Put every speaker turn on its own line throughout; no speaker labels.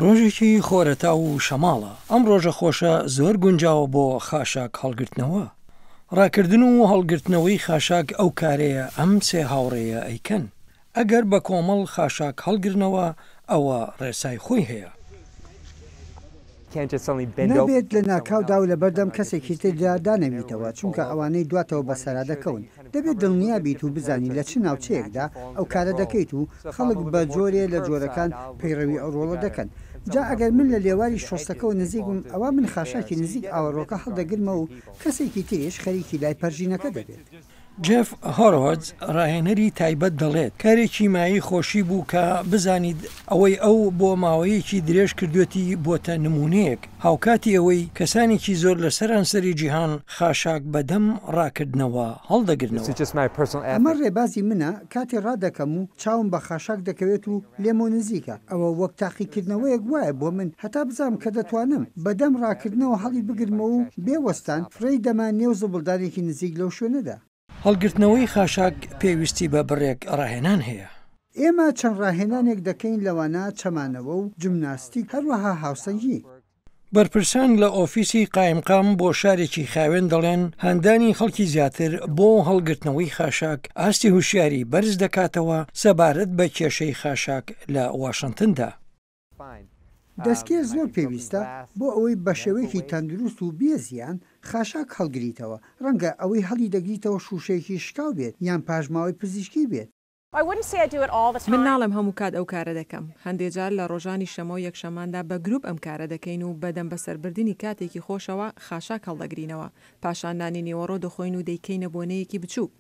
ڕۆژێکی خۆرەتاو و شەماڵە، ئەم ڕۆژە خۆشە زۆر گونجاوە بۆ خاشاک هەڵگرتنەوە. ڕاکردن و هەڵگرتنەوەی خاشاک ئەو کارەیە ئەم سێ هاوڕێیە ئەیکەن. ئەگەر بە کۆمەڵ خاشاک هەڵگرنەوە ئەوە ڕێسای خۆی هەیە.
نابێت لەناکاودا و لەبەردەم کەسێکی تردا دانەویتەوە، چونکە ئەوانەی دواتەوە بەسەرا دەکەون. دەبێت دڵنیا بیت و بزانی لە چ ناوچەیەکدا ئەو کارە دەکەیت و خەڵک بە جۆرێ لە جۆرەکان پەیڕەوی ئەو ڕۆڵە دەکەن. جا ئەگەر من لە لێواری شۆستەکەوە نزیک بم ئەوا من خاشاکی نزیک ئاوەڕۆکە هەڵدەگرمەوە و کەسێکی تریش خەریکی لای پەرژینەکە دەبێت.
جێف هۆرۆتز، ڕاهێنەری تایبەت دەڵێت، کارێکی مایەی خۆشی بوو کە بزانیت ئەوەی ئەو بۆ ماوەیەکی درێژ کردوێتی بۆتە نموونەیەک، هاوکاتی ئەوەی کەسانێکی زۆر لە سەرانسەری جیهان خاشاک بە دەم ڕاکردنەوە هەڵدەگرنەوە.
ئەمە ڕێبازی منە کاتێ ڕادەکەم و چاوم بە خاشاک دەکەوێت و لێمەوە نزیکە، ئەوە وەک تاقیکردنەوەیەک وایە بۆ من هەتا بزانم کە دەتوانم بە دەم ڕاکردنەوە هەڵی بگرمەوە و بێ وەستان فڕێی دەمە نێو زبڵدانێکی نزیک لەو شوێنەدا.
هەڵگرتنەوەی خاشاک پێویستی بە بڕێک ڕاهێنان هەیە.
ئێمە چەند ڕاهێنانێک دەکەین لەوانە چەمانەوە و جمناستیک هەروەها هاوسەنگی.
بەرپرسان لە ئۆفیسی قایمقام بۆ شارێکی خاوێن دەڵێن، هاندانی خەڵکی زیاتر بۆ هەڵگرتنەوەی خاشاک ئاستی هوشیاری بەرز دەکاتەوە سەبارەت بە کێشەی خاشاک لە واشنتندا.
دەستکێش زۆر پێویستە بۆ ئەوەی بەشێوەیەکی تەندروست و بێ زیان خاشاک هەڵگریتەوە، ڕەنگە ئەوەی هەڵیدەگریتەوە شووشەیەکی شکاو بێت یان پاشماوەی پزیشکی بێت.
من ناڵێم هەموو کات ئەو کارە دەکەم، هەندێ جار لە ڕۆژانی شەمە و یەکشەماندا بە گروپ ئەم کارە دەکەین و بە دەم بەسەربردنی کاتێکی خۆشەوە خاشاک هەڵدەگرینەوە، پاشان نانی نیوەڕۆ دەخۆین و دەیکەینە بۆنەیەکی بچووک.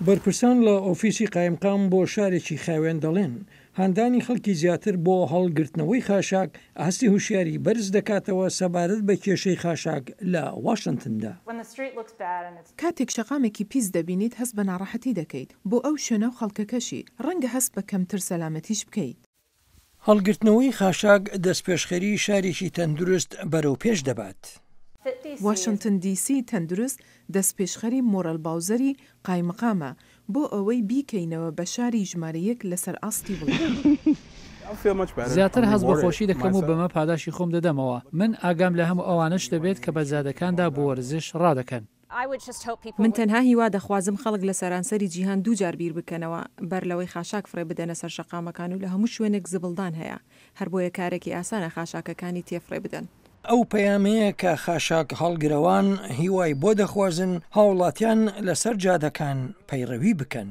بەرپرسان لە ئۆفیسی قایمقام بۆ شارێکی خاوێن دەڵێن، هاندانی خەڵکی زیاتر بۆ هەڵگرتنەوەی خاشاک ئاستی هوشیاری بەرز دەکاتەوە سەبارەت بە کێشەی خاشاک لە واشنتندا.
کاتێک شەقامێکی پیس دەبینیت هەست بە ناڕەحەتی دەکەیت، بۆ ئەو شوێنە و خەڵکەکەشی، ڕەنگە هەست بە کەمتر سەلامەتیش بکەیت.
هەڵگرتنەوەی خاشاک دەستپێشخەری شارێکی تەندروست بەرەوپێش دەبات.
واشنتن دی سی تەندروست دەستپێشخەری مۆرەل باوزەری قایمقامە بۆ ئەوەی بیکەینەوە بە شاری ژمارە یەک لەسەر ئاستی وڵات.
زیاتر هەست بە خۆشی دەکەم و بەمە پاداشی خۆم دەدەمەوە. من ئاگام لە هەموو ئەوانەش دەبێت کە بە جادەکاندا بۆ وەرزش ڕادەکەن.
من تەنها هیوا دەخوازم خەڵک لە سەرانسەری جیهان دووجار بیر بکەنەوە بەر لەوەی خاشاک فڕێ بدەنە سەر شەقامەکان و لە هەموو شوێنێک زبڵدان هەیە هەر بۆیە کارێکی ئاسانە خاشاکەکانی تێ فڕێ بدەن.
ئەو پەیامەیە کە خاشاک هەڵگرەوان هیوای بۆ دەخوازن هاوڵاتیان لەسەر جادەکان پەیڕەوی بکەن.